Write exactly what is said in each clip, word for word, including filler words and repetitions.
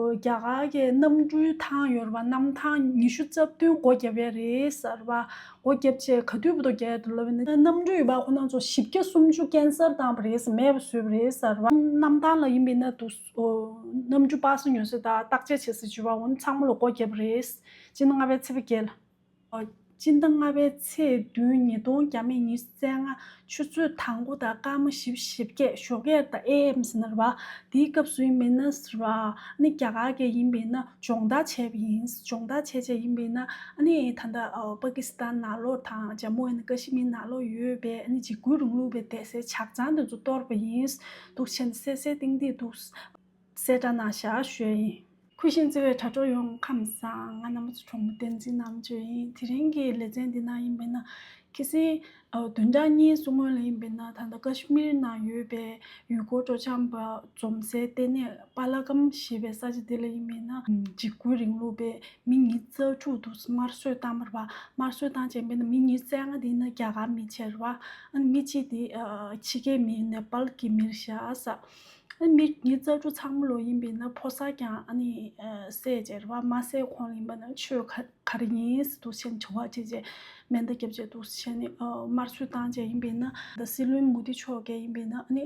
རྒྱ་གར་གྱི་གནམ་གྲུའི་ཐང་ཡོད་རེད་པ། གནམ་ཐང་ཉི་ཤུ་རྩ་བདུན་སྒོ་བརྒྱབ་ཡས་རེད་ཟེར་བ། སྒོ་བརྒྱབ་བྱས་ག་དུས་བར་དུ་རྒྱག་ཡས་འདུག་ལབ་ན། གནམ་གྲུ་ཡོད་པ་ཁོ་རང་ཚོ་བཞི་བརྒྱ་སུམ་ཅུ་ཀན་སེལ་བཏང་བ་རེད་ཟེར། མེད་པ་བཟོས་པ་རེད་ཟེར་བ། གནམ་ཐང་ལ་ཡིན་པས་ན་འདུག་གནམ་གྲུ་པ་སེ་ཉོ་ས་དང་བརྟག་དཔྱད་བྱེད་ས་བྱས་པ་འོ་ན་ཚང་མ་ལ་སྒོ་བརྒྱབ་པ་རེད། སྤྱི་ཟླ་ལྔ་པའི་ཚེས་པ་བརྒྱད་ལ། སྤྱི་ཟླ་ལྔ་པའི་ཚེས་བདུན་ཉིས་སྟོང་བརྒྱ་མེད་ཉི་ཤུ་རྩ་ལྔ་ཆུ་ཚོད་དང་པོ་དང་སྐར་མ་བཞི་བཅུ་ཞེ་བརྒྱད། ཞོགས་ཀས་དང་ཨེ་ཨེམ་ཟེར་ན་རེད་པ། དེའི་སྐབས་སུ་ཡིན་པས་ན་ཟེར་བ། ཨ་ནི་རྒྱ་གར་གྱི་ཡིན་པས་ན་སྦྱོང་བརྡར་བྱས་པ་ཡིན། སྦྱོང་བརྡར་བྱས་བྱས་ཡིན་པས་ན་ཨ་ནི་ད་ལྟ་ཨ་པ་ཀི་སི་ཐན་ནང་ལོགས་དང་ཇམ་མུ་ཨེན་ཀ་ཤི་མིར་ནང་ལོགས་ཡོད་པའི་ཨ་ནི་འཇིགས་སྐུལ་རིང་ལུགས་པའི་སྡེ་ཚན་ཇ་ཆང་དེ་ཚོ་གཏོར་བ་ཡིན། འདུག་བྱས་ནས་གསལ་གསལ་ཏིང་ཏིང་འདུག་གསལ་བསྒྲགས་གནང་བཞག་ཞུ་ཡ་ཡིན། ཁུ་ཤིང་བརྩེ་བའི་དྲ་གྲོགས་ཡོངས་ཁམས་བཟང་། ང་རྣམ་པ་ཚོ་གྲོགས་མོ་བསྟན་འཛིན་རྣམ་དཔྱོད་ཡིན། དེ་རིང་གི་ལེ་ཚན་འདི་ནང་ཡིན་པས་ན་ཁ་སང་ཨ་བདུན་ཕྲག་གཉིས་སྔོན་ལ་ཡིན་པས་ན་ད་ལྟ་ཀ་ཤི་མིར་ནང་ཡོད་པའི་ཡུལ་སྐོར་སྤྲོ་འཆམ་པ་འཛོམས་སའི་ལྟེ་གནས་པ་ལ་ཀམ་ཞེས་པའི་ས་ཆ་འདི་ལ་ཡིན་པས་ན་འཇིགས་སྐུལ་རིང་ལུགས་པའི་མི་ཉི་ཤུ་རྩ་དྲུག་འདུག་དམར་གསོད་བཏང་བ་རེད་པ། དམར་གསོད་བཏང་བྱས་པས་ན་མི་ཉི་ཤུ་རྩ་ལྔ་འདི་ནི་རྒྱ་གར་མི་བྱས་རེད་པ། ཨ་ནི་མི་གཅིག་འདི་ཨ་ཕྱི་རྒྱལ་མི་ནེ་པཱལ་གྱི་མི་རེད་བཞག་ཟེར། ཨ་ནི་མི་ཉི་ཤུ་རྩ་དྲུག་ཚང་མ་ལོ་ཡིན་པས་ན་ཕོ་གསར་ཀྱང་ཨ་ནི་ཨ་བསད་བྱས་རེད་པ། མ་བསད་གོང་ལ་ཡིན་པ་ན་ཆོས་ག་ག་རེ་ཡིན་ཟེར་འདུག་བྱས་ནས་དྲི་བ་དྲིས་བྱས་མེ་མདའ་བརྒྱབ་བྱས་འདུག་བྱས་ནས་ཨ་དམར་གསོད་བཏང་བྱས་ཡིན་པས་ན་ད་སྲིད་བློན་མོ་དི་མཆོག་གིས་ཡིན་པས་ན་ཨ་ནི་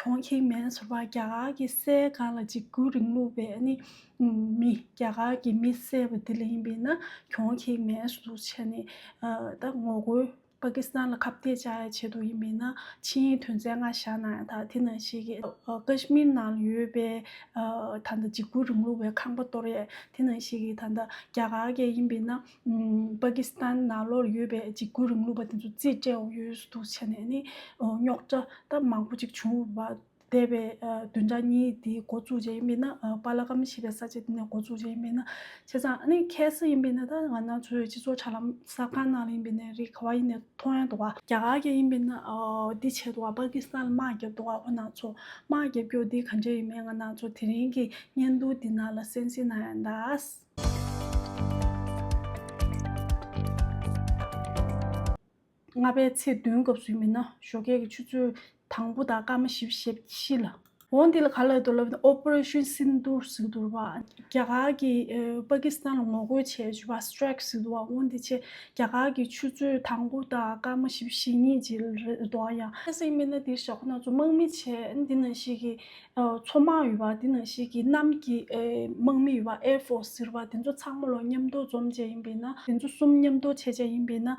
གྱོང་ཁེགས་མེད་ཟེར་བ། རྒྱ་གར་གྱི་སའི་སྒང་ལ་འཇིགས་སྐུལ་རིང་ལུགས་པའི་ཨ་ནི་མི་རྒྱ་གར་གྱི་མི་བསད་པ་འདི་ལ་ཡིན་པས་ན་གྱོང་ཁེགས་མེད་ཟེར་འདུག་བྱས་ནས་ཨ་ད་ངོ་རྒོལ། པ་ཀི་སི་ཐན་ལ་ཁ་གཏད་བཅག་ཡའི་ཆེད་དུ་ཡིན་པས་ན་ཆིངས་ཡིག་དོན་ཚན་ལྔ་བཞག་གནང་ཡ་དང་དེ་ནང་བཞིན་གྱི་ཨ་ཀ་ཤི་མིར་ནང་ཡོད་པའི་ཨ་ད་ལྟ་འཇིགས་སྐུལ་རིང་ལུགས་པའི་ཁང་པ་གཏོར་ཡས། དེ་ནང་བཞིན་གྱི་ད་ལྟ་རྒྱ་གར་གྱི་ཡིན་པས་ན་ཨམ་པ་ཀི་སི་ཐན་ནང་ལོགས་ཡོད་པའི་འཇིགས་སྐུལ་རིང་ལུགས་པ་དེ་ཚོ་རྩིས་སྤྲད་འོ་ཡོད་འདུག་བྱས་ནས་ནི་ཨོ་རྙོག་དྲ་ད་མང་པོ་ཅིག་བྱུང་བ། འདས་པའི་ཨ་བདུན་ཕྲག་གཉིས་དེའི་འགོ་བཙུགས་བྱས་ཡིན་པས་ན་ཨ་པ་ལ་ཀམ་ཞེས་པའི་ས་ཆ་དེ་ནས་འགོ་བཙུགས་བྱས་ཡིན་པས་ན། བྱས་ཙང་ཨ་ནི་ཁ་སང་ཡིན་པས་ན་ད་ང་རང་ཚོའི་སྤྱི་ཚོགས་དྲ་ལམ་གསར་ཁང་ནང་ལ་ཡིན་པས་ན་རིགས་ག་བ་ཡིན་ནའི་མཐོང་ཡ་འདུག་བ། རྒྱ་གར་གྱི་ཡིན་པས་ན་ཨ་འདི་བྱས་འདུག་བ། པ་ཀི་སི་ཐན་ལ་དམག་བརྒྱབ་འདུག་བ། ཁོ་རང་ཚོ་དམག་བརྒྱབ་རྒྱུ་འདི་ག་འདྲ་ཡིན་མིན་ང་རང་ཚོ་དེ་རིང་གི་བརྙན་ཐུང་འདི་ནང་ལ་གསན་གཟིགས་གནང་ཡ་གནང་། ལྔ་པའི་ཚེས་བདུན་སྐབས་སུ་ཡིན་ན་ཞོགས་ཀས་ཀྱི་ཆུ་ཚོད་དང་པོ་དང་སྐར་མ་བཞི་བཅུ་ཞེ་བཞི་ལ། འོ་འདི་ལ་ག་ལབ་འདུག་ལབ་ན་Operation Sindoor ཟེར་གྱི་འདུག་རེད་བ། རྒྱ་གར་གྱིས་ཨ་པ་ཀི་སི་ཐན་ལ་ངོ་རྒོལ་བྱས་བྱས་པ་strike ཟེར་གྱི་འདུག་བ། འོ་འདི་བྱས་རྒྱ་གར་གྱི་ཆུ་ཚོད་དང་པོ་དང་སྐར་མ་བཞི་བཅུ་ཞེ་གཉིས་ཅིག་རེད་འདུག་ཨ། ཡང་ཁ་སང་ཡིན་ན་འདིར་ཞོགས་ཁོ་ན་ཚོ་དམག་མི་བྱས་འདི་ནང་བཞིན་གྱི། ཨ་མཚོ་དམག་ཡོད་པ་འདི་ནང་བཞིན་གྱི་གནམ་གྱི་ཨེ་དམག་མི་ཡོད་པ་Air Force ཟེར་བ་དེ་ཚོ་ཚང་མ་ལོ་མཉམ་དུ་འཛོམས་བྱས་ཡིན་པས་ན་དེ་ཚོ་གསུམ་མཉམ་དུ་བྱས་བྱས་ཡིན་པས་ན་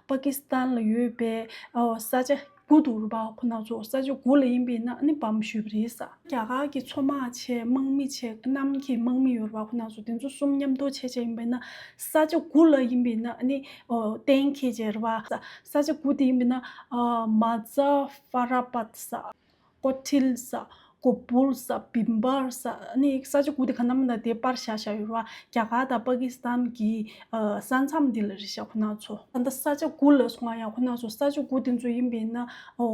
པ་ཀི་སི་ཐན་ལ་ཡོད་པའི་ཨ་ས་ཆ་དགུ་འདུག་རེད་པ། ཁོ་ན་ཚོ་ས་ཆ་དགུ་ལ་ཡིན་པས་ན་ཨ་ནི་བམ་གཞུས་པ་རེད་ས། རྒྱ་གར་གྱི་མཚོ་དམག་བྱས་དམག་མི་བྱས་གནམ་གྱི་དམག་མི་ཡོད་རེད་པ། ཁོ་ན་ཚོ་དེ་ཚོ་གསུམ་མཉམ་དུ་བྱས་བྱས་ཡིན་པས་ན་ས་ཆ་དགུ་ལ་ཡིན་པས་ན་ཨ་ནི་ཨོ་གཏན་འཁེལ་བྱས་རེད་པ། ས་ཆ་དགུ་དེ་ཡིན་པས་ན་ཨ་མ་ཛ་ཧྥ་ར་པད་ས། ཀོ་ཐིལ་ས། ཀོ་པུལ་ས། བིམ་བར་ས། ཨ་ནི་ས་ཆ་དགུ་དེ་ག་ནམ་ན་དེ་པར་བཞག་བཞག་ཡོད་རེད་བ། རྒྱ་གར་དང་པ་ཀི་སི་ཐན་གྱི་ཨ་ས་མཚམས་འདི་ལ་རེད་ཤག་ཁོ་ན་ཚོ། ད་ལྟ་ས་ཆ་དགུ་ལ་སོང་ང་ཡང་ཁོ་ན་ཚོ་ས་ཆ་དགུ་དེ་ཚོ་ཡིན་པས་ན་ཨོ་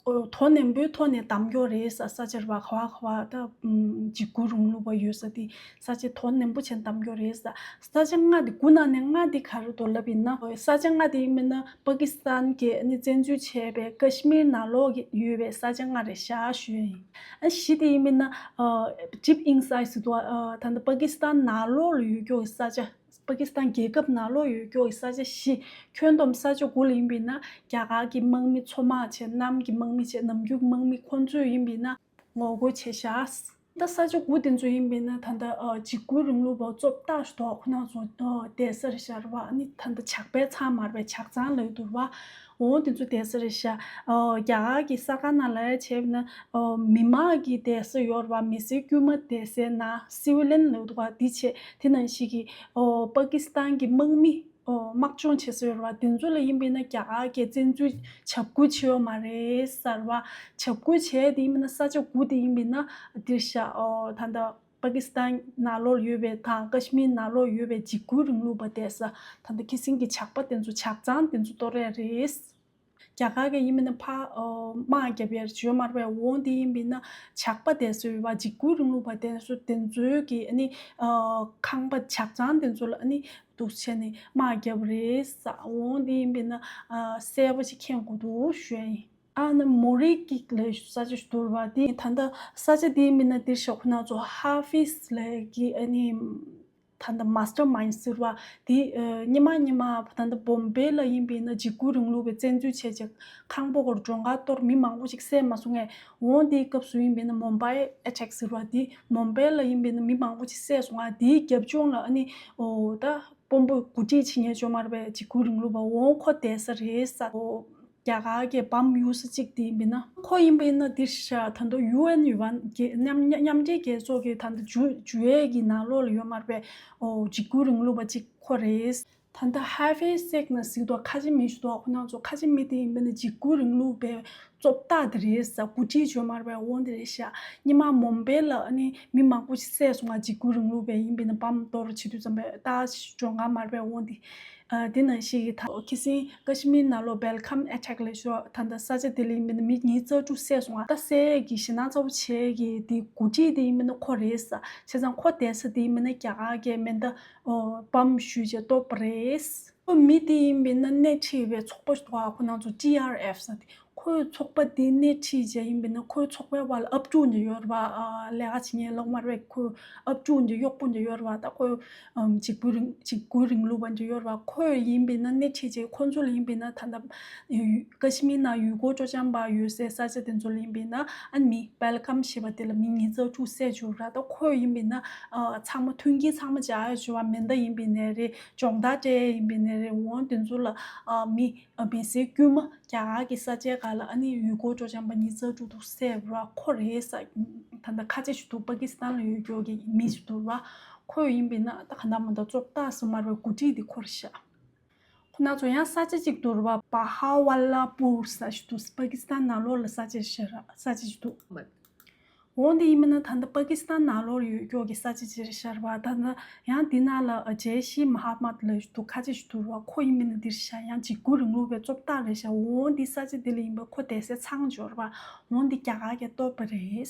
ཨོ་དོ་ནན་པོའི་ཐོག་ནས་བདམས་སྐྱོར་རེད་ས། ས་ཆ་རེད་བ། ག་བ་ག་བ་ད་ཨམ་འཇིགས་སྐུལ་རིང་ལུགས་པ་ཡོད་ས་དེ་ས་ཆ་དོ་ནན་པོ་བྱས་བདམས་སྐྱོར་རེད་ས། ས་ཆ་ལྔ་དེ་དགུ་ནང་ནས་ལྔ་དེ་ག་རེ་འདུག་ལབ་ཡིན་ན། ས་ཆ་ལྔ་དེ་ཡིན་པས་ན་པ་ཀི་སི་ཐན་གྱིས་ཨ་ནི་བཙན་འཛུལ་བྱས་པའི་ཀ་ཤི་མིར་ནང་ལོགས་ཀྱི་ཡོད་པའི་ས་ཆ་ལྔ་རེད་ཤག་ཞུ་ཡ་ཡིན། ཨ་བཞི་དེ་ཡིན་པས་ན་ཨ་deep inside ཟེར་འདུག་ཨ་ད་ལྟ་པ་ཀི་སི་ཐན་ནང་ལོགས་ལ་ཡོད་རྒྱུ་གི་ས་ཆ། པ་ཀི་སི་ཐན་རྒྱལ་ཁབ་ནང་ལོགས་ཡོད་རྒྱུ་གི་ས་ཆ་བཞི། ཁྱོན་བསྡོམས་ས་ཆ་དགུ་ལ་ཡིན་པས་ན་རྒྱ་གར་གྱི་དམག་མི་མཚོ་དམག་བྱས། གནམ་གྱི་དམག་མི་བྱས། ནམ་རྒྱུན་གྱི་དམག་མི་ཁོང་ཚོས་ཡིན་པས་ན་ངོ་རྒོལ་བྱས་ཤག་ད་ས་ཆ་དགུ་དེ་ཚོ་ཡིན་པས་ན་ད་ལྟ་ཨ་འཇིགས་སྐུལ་རིང་ལུགས་པ་གཙོ་བཏགས་ཤིག་འདུག་ཁོ་ན་ཚོ་ཨ་བསྡད་ས་རེད་ཤག་རེད་བ། ཨ་ནི་ད་ལྟ་ཇག་པའི་ཚང་མ་རེད་པས། ཇག་ཚང་ལབ་འདུག་རེད་བ། འོ་དེ་ཚོ་བསྡད་ས་རེད་ཤག་ཨ་རྒྱ་གར་གྱི་གསར་ཁང་ནང་ལ་བྱས་ན་ཨ་མི་མང་གི་བསྡད་ས་ཡོད་རེད་བ། མི་སེར་དཀྱུས་མ་བསྡད་སའི་ནང་civilian ལབ་འདུག་བ། དེ་བྱས་དེ་ནང་བཞིན་གྱི་ཨ་པ་ཀི་སི་ཐན་གྱི་དམག་མི། ཨོ་དམག་སྦྱོང་བྱེད་སྲོལ་བ་དེ་ཚོ་ལ་ཡིན་པས་ན་རྒྱ་གར་གྱི་བཙན་འཛུལ་འཇབ་རྒོལ་བྱས་ཡོད་མ་རེད་ཟེར་བ། འཇབ་རྒོལ་བྱས་དེ་ཡིན་པས་ན་ས་ཆ་དགུ་དེ་ཡིན་པས་ན་འདིར་བཞག་ཨོ་ད་ལྟ་པ་ཀི་སི་ཐན་ནང་ལོགས་ཡོད་པའི་དང་ཀ་ཤི་མིར་ནང་ལོགས་ཡོད་པའི་འཇིགས་སྐུལ་རིང་ལུགས་པ་དེ་ས་ད་ལྟ་ཁ་སང་གི་ཇག་པ་དེ་ཚོ་ཇག་ཚང་དེ་ཚོ་གཏོར་ཡ་རེད། རྒྱ་གར་གྱི་ཡིན་མིན་ན་ཕ་ཨོ་དམག་རྒྱབ་ཡར་བྱོས་མར་བའི་འོང་དེ་ཡིན་མིན་ན་ཇག་པ་དེ་ཚོའི་བ་འཇིགས་སྐུལ་རིང་ལུགས་པ་དེ་ཚོ་དེ་ཚོའི་གི་ཨ་ནི་ཨོ་ཁང་པ་ཇག་ཚང་དེ་ཚོ་ལ་ཨ་ནི་འདུག་བྱས་ནས་དམག་རྒྱབ་རེད་ས་འོང་དེ་ཡིན་མིན་ན་ཨ་གསལ་པོ་ཞིག་མཁྱེན་དགོས་འདུག་ཞུ་ཡ་ཡིན། ཨ་ནི་མོ་རི་ཀིག་ལབ་ས་ཆ་ཞིག་འདུག་ར་བ། དེ་ད་ལྟ་ས་ཆ་དེའི་མིང་ན་འདིར་ཤོག་ཁོ་ན་ཚོ་ཧ་ཧྥིས་ལབ་ཀྱི་ཨ་ནི་ད་ལྟ་མཱ་སི་ཊར་མའིན་ཟེར་བ་དེ་ཨ་སྔོན་མ་སྔོན་མ་ད་ལྟ་བོམ་བེ་ལ་ཡིན་པས་ན་འཇིགས་སྐུལ་རིང་ལུགས་པའི་བཙན་འཛུལ་བྱས་རྗེས་ཁང་པ་སྒོར་སྒྲོན་ཁ་གཏོར་མི་མང་པོ་ཞིག་བསད་མ་སོང་ངས། འོང་དེའི་སྐབས་སུ་ཡིན་པས་ན་མུམ་བྷའི་ཨེ་ཊེག་ཟེར་བ་དེ་མུམ་བྷེ་ལ་ཡིན་པས་ན་མི་མང་པོ་ཞིག་བསད་སོང་ང་། དེའི་རྒྱབ་ལྗོངས་ལ་ཨ་ནི་ཨོ་ད་དཔོན་པོ་འགོ་ཁྲིད་བྱེད་མཁན་ཅོ་མར་བའི་འཇིགས་སྐུལ་རིང་ལུགས་པ་འོང་ཁོ་བསྡད་ས་རེད་ས། ཨོ་རྒྱ་གར་གྱི་བམ་གཡུག་ས་གཅིག་དེ་ཡིན་པས་ན། ཁོ་ཡིན་པས་ན་འདིར་ཤ་ད་དུང་ཡུ་ཨེན་ཡོད་པ་གི་མཉམ་མཉམ་འབྲེལ་རྒྱལ་ཚོགས་ཀྱི་ད་དུང་འཇུ་འཇུ་ཡས་ཀྱི་ནང་ལོགས་ལ་ཡོད་མར་བའི་ཨོ་འཇིགས་སྐུལ་རིང་ལུགས་པ་གཅིག་ཁོ་རེད། ད་ལྟ་ཧ་ཧྥེ་སེག་ན་གཟིགས་དོ་ཁ་ཆེ་མི་ཞུ་དོ་ཁོ་ན་ཚོ་ཁ་ཆེ་མི་དེ་ཡིན་པས་ན་འཇིགས་སྐུལ་རིང་ལུགས་པའི་བཙོ་བདག་དེ་རེད་ས། འགོ་ཁྲིད་ཅོ་མར་བའི་འོང་དེ་རེད་ཤ། སྔོན་མ་མུམ་བེ་ལ་ཨ་ནི་མི་མང་པོ་ཞིག་བསད་སོང་ང་། འཇིགས་སྐུལ་རིང་ལུགས་པའི་ཡིན་པས་ན་བམ་གཏོར་བྱེད་དུས་ཙམ་པའི་ད་ཅོ་ང་མར་བའི་འོང་དེ། ཨ་དེ་ནང་བཞིན་གྱི་ད་ཁི་སིང་ཀ་ཤི་མིར་ནང་ལོགས་བེལ་ཁམ་ཨེ་ཊེག་ལས་ཤོག་ད་ལྟ་ས་ཆ་དེ་ལ་ཡིན་པས་ན་མི་ཉིས་རྩ་དྲུག་བསད་སོང་ང་། ད་བསད་ཀྱི་ཞེད་སྣང་ཚ་པོ་བྱས་ཀྱི་དེ་འགོ་ཁྲིད་དེ་ཡིན་པས་ན་ཁོ་རེད་ས། བྱས་ཙང་ཁོ་བསྡད་ས་དེ་ཡིན་པས་ན་རྒྱ་གར་གྱི་མེ་མདའ་ཨོ་བམ་གཞུས་བྱས་གཏོར་བ་རེད། ཁོ་མི་དེ་ཡིན་པས་ན་སྣེ་ཁྲིད་པའི་ཚོགས་པ་ཞིག་འདུག་ཁོ་ན་ཚོ་ཊི་ཨར་ཨེཕ་ཟེར་དེ། ཁོའི་ཚོགས་པ་དེ་སྣེ་ཁྲིད་བྱས་ཡིན་པས་ན་ཁོའི་ཚོགས་པའི་བར་ལ་ཨབ་ཕྲུག་འདྲ་ཡོད་རེད་བ། ཨ་ལས་ཀ་བྱེད་མཁན་ལོག་མར་བས་ཁོའི་ཨབ་ཕྲུག་འདྲ་གཡོག་པོ་འདྲ་ཡོད་རེད་བ། ད་ཁོའི་ཨམ་འཇིགས་སྐུལ་རིང་འཇིགས་སྐུལ་རིང་ལུགས་པ་འདྲ་ཡོད་རེད་བ། ཁོས་ཡིན་པས་ན་སྣེ་ཁྲིད་བྱས་ཁོ་ཚོ་ལ་ཡིན་པས་ན་ད་ལྟ་ཡུ་ཀ་ཤི་མིར་ནང་ཡུལ་སྐོར་སྤྱོད་བྱམས་པ་ཡོད་སའི་ས་ཆ་དེ་ཚོ་ལ་ཡིན་པས་ན་ཨ་མི་པེལ་ཀམ་ཞེས་པ་དེ་ལ་མི་ཉིས་རྩ་དྲུག་བསད་བཅུག་ར། ད་ཁོས་ཡིན་པས་ན་ཨ་ཚང་མ་མཐུན་རྐྱེན་ཚང་མ་སྦྱར་ཡ་བྱུང་བ། མེ་མདའ་ཡིན་པས་ན་རེད། སྦྱོང་བརྡར་སྤྲད་ཡ་ཡིན་པས་ན་རེད། འོང་དེ་ཚོ་ལ་ཨ་མི་ཨ་མི་སེར་དཀྱུས་མ་རྒྱ་གར་གྱི་ས་ཆའི་སྒང་ལ་ཨ་ནི་ཡུལ་སྐོར་སྤྱོད་བྱམས་པ་ཉིས་རྩ་དྲུག་དྲུག་བསད་ར་ཁོ་རེད་ས། ད་ལྟ་ཁ་ཆེ་ཞིག་འདུག་པ་ཀི་སི་ཐན་ལ་ཡོད་རྒྱུ་གི་མི་ཞིག་འདུག་ར། ཁོ་ཡིན་པས་ན་ད་ག་འདྲ་མ་འདྲ་བཙོ་བདག་སུ་མར་བའི་འགོ་ཁྲིད་དེ་ཁོ་རེད་ཤག་ཁོ་ན་ཚོ་ཡང་ས་ཆ་གཅིག་ཏུ་རུ་བ་པ་ཧ་ཝ་ལ་པུར་ས་ཞིག་ཏུ་པ་ཀི་སི་ཐན་ནང་ལོགས་ལ་ས་ཆ་ཞིག་ར་ས་ཆ་ཞིག་ཏུ། འོང་དེ་ཡིན་མིན་ན་ད་ལྟ་པ་ཀི་སི་ཐན་ནང་ལོགས་ཡོད་ཀྱོག་གི་ས་ཆ་ཅིག་ཤར་བ་ད་ལྟ་ཡང་དེ་ནང་ལ་ཇེ་ཤི་མ་ཧ་མད་ལ་ཞིག་ཏུ་ཁ་ཆེ་ཞིག་ཏུ་རུ་བ་ཁོ་ཡིན་མིན་ན་འདིར་ཤ་ཡང་འཇིགས་སྐུལ་རིང་ལུགས་པའི་བཙོ་བདག་རེད་ཤ། འོང་དེ་ས་ཆ་དེ་ལ་ཡིན་པ་ཁོ་དེ་སེ་ཚང་འབྱོར་བ་འོང་དེ་རྒྱ་གར་གྱི་གཏོར་པ་རེད།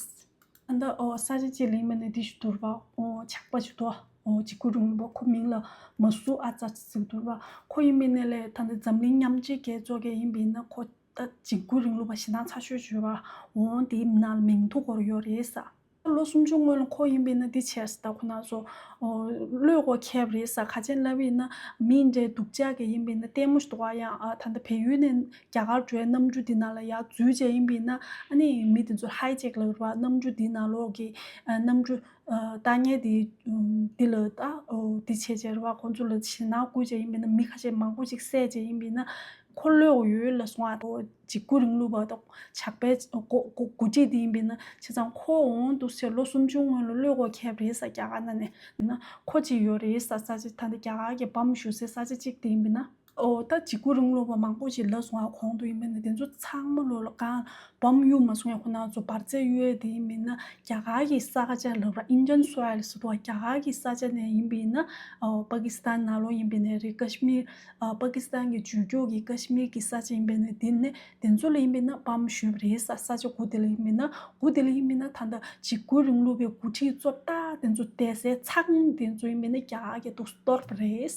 ད་ལྟ་ཨོ་ས་ཆ་གཅིག་ལ་ཡིན་མིན་ན་འདི་ཞིག་ཏུ་རུ་བ་ཨོ་ཇག་པ་ཞིག་ཏུ་ཨོ་འཇིགས་སྐུལ་རིང་ལུགས་པ་ཁོ་མིང་ལ་མ་སུ་ཨ་ཙ་ཞིག་ཏུ་རུ་བ་ཁོ་ཡིན་མིན་ན་ལས་ད་ལྟ་འཛམ་གླིང་མཉམ་འབྲེལ་རྒྱལ་ཚོགས་ཀྱི་ཡིན་པ་ཡིན་ན་ཁོ། ད་འཇིགས་སྐུལ་རིང་ལུགས་པ་ཞེ་སྡང་ཚ་ཤོས་བྱོས་པ་འོང་དེའི་ནང་མིང་ཐོ་འཁོར་ཡོད་རེད་ས། ལོ་སུམ་ཅུ་སྔོན་ལ་ཁོ་ཡིན་པས་ན་འདི་བྱས་ས་ད་ཁོ་ན་ཚོ་ཨོ་བློས་ཁོ་ཁྱབ་རེད་ས། ཁ་ཆེན་ལབ་ཡིན་ན་མི་འདྲའི་སྡུག་ཅག་གི་ཡིན་པས་ན་ལྟད་མོ་ཞིག་འདུག་ཨ། ཡང་ཨ་ད་ལྟ་བལ་ཡུལ་ནས་རྒྱ་གར་འགྲོའི་གནམ་གྲུ་འདི་ནང་ལ་ཡར་འཛུལ་བྱས་ཡིན་པས་ན་ཨ་ནི་མི་དེ་ཚོ་ཧའི་ཇེག་ལབ་རེད་བ། གནམ་གྲུ་འདི་ནང་ལོགས་ཀྱི་ཨ་གནམ་གྲུ་ཨ་ལྟ་མཁན་དེ་འདི་ལ་ད་ཨོ་འདི་བྱས་བྱས་རེད་བ། ཁོང་ཚོ་ལ་ཞེ་སྡང་བསྐུལ་བྱས་ཡིན་པས་ན་མི་ཁ་ཤས་མང་པོ་ཞིག་བསད་བྱས་ཡིན་པས་ན། ཁོ་བློས་འོ་ཡོད་ལ་སོང་ཨ། འཇིགས་སྐུལ་རིང་ལུགས་པ་དང་ཇག་པའི་འགོ་འགོ་འགོ་ཁྲིད་དེ་ཡིན་པས་ན་བྱས་ཙང་ཁོ་འོང་འདུག་ཟེར་ལོ་སུམ་ཅུ་སྔོན་ལ་བློས་འོ་ཁྱབ་རེད་ས། རྒྱ་གར་ནང་ནས་ན་ཁོ་ཅིག་ཡོད་རེད་ས། ས་ཆ་ད་ལྟ་རྒྱ་གར་གྱི་བམ་བཞུ་སའི་ས་ཆ་གཅིག་དེ་ཡིན་པས་ན་ཨོ་ད་འཇིགས་སྐུལ་རིང་ལུགས་པ་མང་པོ་ཞིག་ལ་སོང་ཨ། གོང་དུ་ཡིན་པས་ན་དེ་ཚོ་ཚང་མ་ལོ་ལ་གང་བམ་གཡུག་མ་སོང་ཡ་ཁོ་ན་ཚོ་འབར་རྫས་གཡུག་ཡ་དེ་ཡིན་པས་ན་རྒྱ་གར་གྱི་ས་ཁ་ཆ་ལབ་ར་Indian soil་ཟེར་དུས་རྒྱ་གར་གྱི་ས་ཆ་ནས་ཡིན་པས་ན་ཨོ་པ་ཀི་སི་ཐན་ནང་ལོགས་ཡིན་པས་ན་རེད། ཀ་ཤི་མིར་ཨ་པ་ཀི་སི་ཐན་གྱི་ཇུས་ཀྱོག་གི་ཀ་ཤི་མིར་གྱི་ས་ཆ་ཡིན་པས་ན་དེ་ནས་དེ་ཚོ་ལ་ཡིན་པས་ན་བམ་གཞུས་པ་རེད་ས། ས་ཆ་དགུ་དེ་ལ་ཡིན་པས་ན་དགུ་དེ་ལ་ཡིན་པས་ན་ད་ལྟ་འཇིགས་སྐུལ་རིང་ལུགས་པའི་འགོ་ཁྲིད་གཙོ་བདག་དེ་ཚོ་བསྡད་སའི་ཚང་དེ་ཚོ་ཡིན་པས་ན་རྒྱ་གར་གྱི་འདུག་གཏོར་བ་རེད།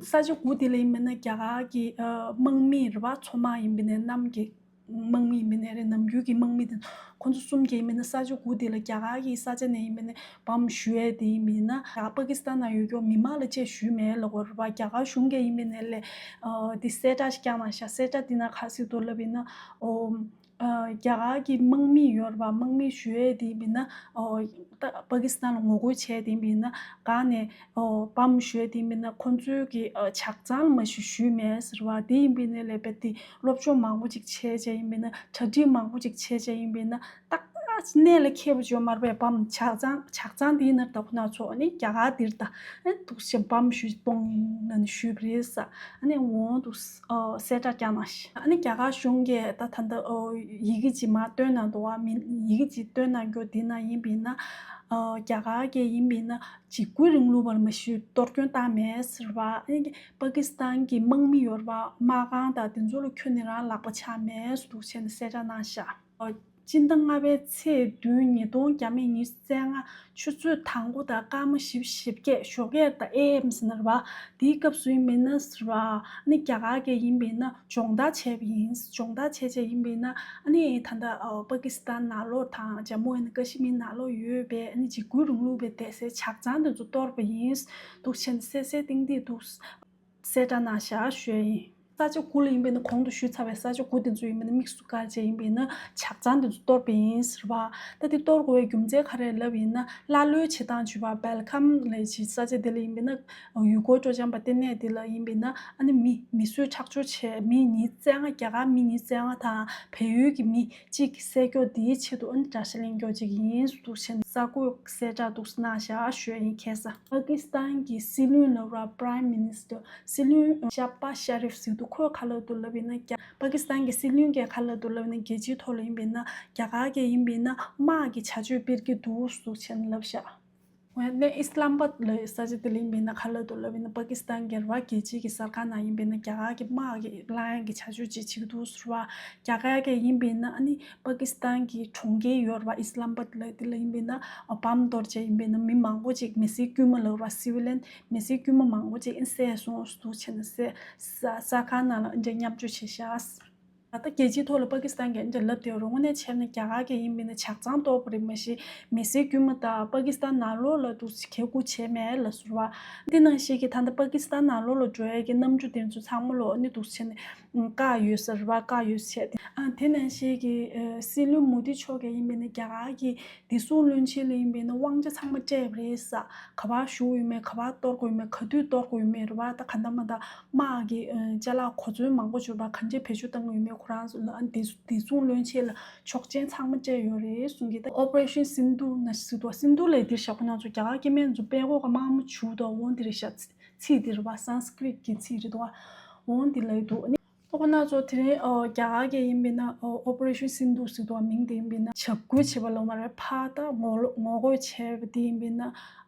ས་ཆ་དགུ་དེ་ལ་ཡིན་པས་ན་རྒྱ་གར་གྱི་ཨ་དམག་མི་རེད་བ། མཚོ་དམག་ཡིན་པས་ན་གནམ་གྱི་དམག་མི་ཡིན་པས་ན་རེད། ནམ་རྒྱུན་གྱི་དམག་མི་དེ་ཁོ་ཚོ་གསུམ་གྱིས་ཡིན་པས་ན་ས་ཆ་དགུ་དེ་ལ་རྒྱ་གར་གྱི་ས་ཆ་ནས་ཡིན་པས་ན་བམ་གཞུ་ཡས་དེ་ཡིན་པས་ན་ཡ་པ་ཀི་སི་ཐན་ནང་ཡོད་རྒྱུ་མི་མང་ལ་ཅེས་ཞུས་མེད་ལ་གོ་རེད་བ། རྒྱ་གར་གཞུང་གིས་ཡིན་པས་ན་ལས་ཨ་དེ་གསལ་བསྒྲགས་ཤིག་བསྐྱངས་གནང་ཤག་གསལ་བསྒྲགས་དེ་ན་ག་ཟེར་འདུག་ལབ་ཡིན་ན་ཨོ། ཨ་རྒྱ་གར་གྱི་དམག་མི་ཡོད་རེད་བ། དམག་མི་གཞུ་ཡས་དེ་ཡིན་པས་ན་ཨོ་ད་པ་ཀི་སི་ཐན་ལ་ངོ་རྒོལ་བྱས་དེ་ཡིན་པས་ན་གང་ནས་ཨོ་བམ་གཞུ་ཡས་དེ་ཡིན་པས་ན་ཁོ་ཚོའི་གི་ཨ་ཇག་ཚང་ལ་མ་གཞུ་གཞུས་མེད་ཟེར་བ། དེ་ཡིན་པས་ན་ལས་པས་དེ་སློབ་སྦྱོང་མང་པོ་ཅིག་བྱས་བྱས་ཡིན་པས་ན་གྲ་སྒྲིག་མང་པོ་ཅིག་བྱས་བྱས་ཡིན་པས་ན་ཏག་ཏག་གནད་ལ་འཁེལ་བ་བྱོས་མ་རེད་པས། བམ་ཇག་ཚང་ཇག་ཚང་དེ་ཡིན་ན་ད་ཁོ་ན་ཚོ་ཨ་ནི་རྒྱ་གར་འདིར་ད་ཨ་འདུག་སེ་བམ་གཞུ་གཏོང་ན་ནི་གཞུས་པ་རེད་ས། ཨ་ནི་འོང་འདུག་ཨོ་གསལ་བསྒྲགས་བསྐྱངས་གནང་ཞིང་། ཨ་ནི་རྒྱ་གར་གཞུང་གིས་ད་ད་ལྟ་ཨོ་ཡི་གེ་ཅིག་མར་བཏོན་གནང་འདུག་བ། མི་ཡི་གེ་ཅིག་བཏོན་གནང་རྒྱུ་འདི་ན་ཡིན་པས་ན་ཨོ་རྒྱ་གར་གྱི་ཡིན་པས་ན་འཇིགས་སྐུལ་རིང་ལུགས་པར་མ་གཞི་གཏོར་སྐྱོན་བཏང་མེད་ཟེར་བ། ཨ་ནི་པ་ཀི་སི་ཐན་གྱི་དམག་མི་ཡོད་རེད་བ། དམག་ཁང་དང་དེ་ཚོ་ལ་ཁྱོན་ནས་རང་ལག་པ་འཆང་མེད་འདུག་བྱས་ནས་གསལ་བསྒྲགས་གནང་ཤག་ཨོ། སྤྱི་ཟླ་ལྔ་པའི་ཚེས་བདུན་ཉིས་སྟོང་བརྒྱ་མེད་ཉི་ཤུ་རྩ་ལྔ་ཆུ་ཚོད་དང་པོ་དང་སྐར་མ་བཞི་བཅུ་ཞེ་བརྒྱད་ཞོགས་ཀས་དང་ཨེ་ཨེམ་ཟེར་ན་རེད་བ། དེའི་སྐབས་སུ་ཡིན་པས་ན་ཟེར་བ། ཨ་ནི་རྒྱ་གར་གྱི་ཡིན་པས་ན་སྦྱོང་བརྡར་བྱས་པ་ཡིན། སྦྱོང་བརྡར་བྱས་བྱས་ཡིན་པས་ན་ཨ་ནི་ད་ལྟ་ཨ་པ་ཀི་སི་ཐན་ནང་ལོགས་དང་ཇམ་མུ་ཨེན་ཀ་ཤི་མིར་ནང་ལོགས་ཡོད་པའི་ཨ་ནི་འཇིགས་སྐུལ་རིང་ལུགས་པའི་སྡེ་ཚན་ཇག་ཚང་དེ་ཚོ་གཏོར་བ་ཡིན་འདུག་བྱས་ནས་གསལ་གསལ་ཏིང་ཏིང་འདུག་གསལ་བསྒྲགས་གནང་བཞག་ཞུ་ཡ་ཡིན། ས་ཆ་དགུ་ལ་ཡིན་པས་ན་གོང་དུ་ཞུས་ཚར་བའི་ས་ཆ་དགུ་དེ་ཚོ་ཡིན་པས་ན་དམིགས་སུ་བཀར་བྱས་ཡིན་པས་ན་ཇག་ཚང་དེ་ཚོ་གཏོར་བ་ཡིན་ཟེར་བ། ད་དེ་གཏོར་དགོས་པའི་རྒྱུ་མཚན་ག་རེ་ལབ་ཡིན་ན་ཀླ་ཀློའི་བྱེད་སྟངས་བྱུས་པ་སྦེལ་ཁམ་ལབ་ཅིག་ས་ཆ་དེ་ལ་ཡིན་པས་ན་ཡུལ་སྐོར་སྤྲོ་འཆམ་པ་ལྟེ་གནས་དེ་ལ་ཡིན་པས་ན་ཨ་ནི་མི་མི་གསོད་ཁྲག་སྦྱོར་བྱས་མི་ཉིས་རྩ་ལྔ་རྒྱ་གར་མི་ཉིས་རྩ་ལྔ་དང་བལ་ཡུལ་གྱི་མི་གཅིག་གི་བསད་རྒྱུ་དེའི་ཆེད་དུ་ཨ་ནི་དགྲ་ཤ་ལེན་རྒྱུ་གཅིག་ཡིན་འདུག་བྱས་ནས་གསར་འགོད་གསལ་བསྒྲགས་འདུག་གནང་བཞག་ཞུ་ཡ་ཡིན། ཁ་སང་པ་ཀི་སི་ཐན་གྱི་སྲིད་བློན་ལབ་ར་Prime Minister སྲིད་བློན་ཤ་བྷ་ཤ་རིབ་ཟེར་འདུག་ཁོས་ག་ལབ་འདུག་ལབ་ཡིན་ན་རྒྱ་པ་ཀི་སི་ཐན་གྱི་སྲིད་བློན་གྱིས་ག་ལབ་འདུག་ལབ་ཡིན་ན་རྒྱལ་སྤྱིའི་ཐོག་ལ་ཡིན་པས་ན་རྒྱ་གར་གྱི་ཡིན་པས་ན་དམག་གི་བྱ་སྤྱོད་སྤེལ་གྱི་འདུག་ཟེར་བྱས་ནས་ལབ་བཞག་འོན་ཏེ་ཨི་སི་ལམ་བྷད་ལ་ས་ཆ་དེ་ལ་ཡིན་པས་ན་ག་ལབ་འདུག་ལབ་ཡིན་ན་པ་ཀི་སི་ཐན་གྱི་ར་རྒྱལ་སྤྱིའི་གི་གསར་ཁང་ནང་ཡིན་པས་ན་རྒྱ་གར་གྱི་དམག་གི་གླ་ཡང་གི་བྱ་སྤྱོད་ཅིག་བྱེད་ཀྱི་འདུག་ཟེར་བ། རྒྱ་གར་གྱི་ཡིན་པས་ན་ཨ་ནི་པ་ཀི་སི་ཐན་གྱི་གྲོང་ཁྱེར་ཡོད་ར་བ་ཨི་སི་ལམ་བྷད་ལ་དེ་ལ་ཡིན་པས་ན་བམ་གཏོར་བྱས་ཡིན་པས་ན་མི་མང་པོ་ཅིག་མི་སེར་དཀྱུས་མ་ལབ་ར་སི་བི་ལན་མི་སེར་དཀྱུས་མ་མང་པོ་ཅིག་ཨིན་བསད་སོང་འདུག་བྱས་ནས་བསད་ས་ས་ཁང་ནང་ལ་ཨིན་ཅི་མཉམ་སྤྱོད་བྱས་ཤག་ད་ལྟ་རྒྱལ་སྤྱིའི་ཐོག་ལ་པ་ཀི་སི་ཐན་གྱིས་འདི་ལབ་བསྡད་ཡོད་རེད། དངོས་གནས་བྱས་ན་རྒྱ་གར་གྱི་ཡིན་མིན་ན་ཇག་ཚང་གཏོར་བ་རེད་མ་གཞི་མི་སེར་དཀྱུས་མ་དང་པ་ཀི་སི་ཐན་ནང་ལོགས་ལ་འདུག་སེ་ཁེ་ཁུར་བྱས་མེད་ལབ་ཟེར་བ། འདི་ནང་བཞིན་གྱི་ད་ལྟ་པ་ཀི་སི་ཐན་ནང་ལོགས་ལ་འགྲོ་ཡས་ཀྱི་གནམ་གྲུ་དེ་ཚོ་ཚང་མ་ལོག་ནི་འདུག་སེ་བྱས་ནས་བཀག་ཡོད་ཟེར་བ། བཀག་ཡོད་ཟེར་བྱས་ཏེ་ཨ་དེ་ནང་བཞིན་གྱི་སྲིད་བློན་མོ་དི་མཆོག་གིས་ཡིན་མིན་ན་རྒྱ་གར་གྱི་བདེ་སྲུང་བློན་ཆེན་ལ་ཡིན་པས་ན་དབང་ཆ་ཚང་མ་སྤྲད་པ་རེད་ཟེར། ག་པར་བཞུགས་ཡོད་མེད། ག་པར་གཏོར་དགོས་ཡོད་མེད། ག་དུས་གཏོར་དགོས་ཡོད་མེད་རེད་བ། ད་ག་འདྲ་མ་འདྲ་དམག་གི་ཅ་ལག་གོ་མཚོན་མང་པོ་བྱུང་བ་ག་འདྲས་བེད་སྤྱོད་གཏང་གི་ཡོད་མེད། ཁོ་རང་ཚོ་ལ་ཨ་བདེ་བདེ་སྲུང་བློན་ཆེན་ལ་ཆོག་མཆན་ཚང་མ་སྤྲད་ཡོད་རེད་གསུང་གི། ད་Operation Sindoor ན་ཟེར་དུས་Sindoor ལབ་དེ་ཤག་ཁོ་རང་ཚོ་རྒྱ་གར་སྐྱེ་དམན་ཚོ་དཔྲལ་མགོ་ག་དམར་མོ་བྱུག་དང་འོང་དེ་རེད་ཤག་ཚིག་དེ་རེད་བ། Sanskrit གི་ཚིག་རེད་དོ། འོང་དེ་ལབ་འདུག་ཨ་ནི། ཁོ་ན་ཚོ་དེ་རིང་ཨོ་རྒྱ་གར་གྱི་ཡིན་པས་ན་ཨོ་Operation Sindoor ཟེར་དུས་མིང་དེ་ཡིན་པས་ན་འཇབ་རྒོལ་བྱས་པ་ལོ་མ་རེད། ཕར་ད་ངོ་ལོ་ངོ་རྒོལ་བྱས་པ་དེ་ཡིན་པས་ན་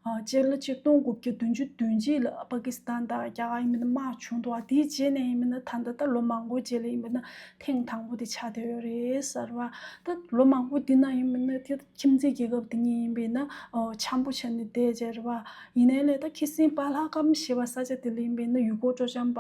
ཨ་སྤྱི་ལོ་ཆིག་སྟོང་དགུ་བརྒྱ་བདུན་ཅུ་དོན་གཅིག་ལ་པ་ཀི་སི་ཐན་དང་རྒྱ་གར་ཡིན་པས་ན་དམག་བྱུང་འདུག་ཨ་དེའི་རྗེས་ནས་ཡིན་པས་ན་ད་ལྟ་ད་ལོ་མང་པོ་རྗེས་ལ་ཡིན་པས་ན་ཐེངས་དང་པོ་དེ་ཆགས་བསྡད་ཡོད་རེད་ཟེར་བ། ད་ལོ་མང་པོ་འདི་ན་ཡིན་པས་ན་དེ་ཁྱིམ་མཚེས་རྒྱལ་ཁབ་དེ་གཉིས་ཡིན་པས་ན་ཨོ་འཆམ་པོ་བྱས་ནས་བསྡད་བྱས་རེད་བ། ཡིན་ནའི་ལས་ད་ཁི་སིང་པ་ལྷ་ཀམ་ཞེས་པ་ས་ཆ་དེ་ལ་ཡིན་པས་ན་ཡུལ་སྐོར་སྤྲོ་འཆམ་པ་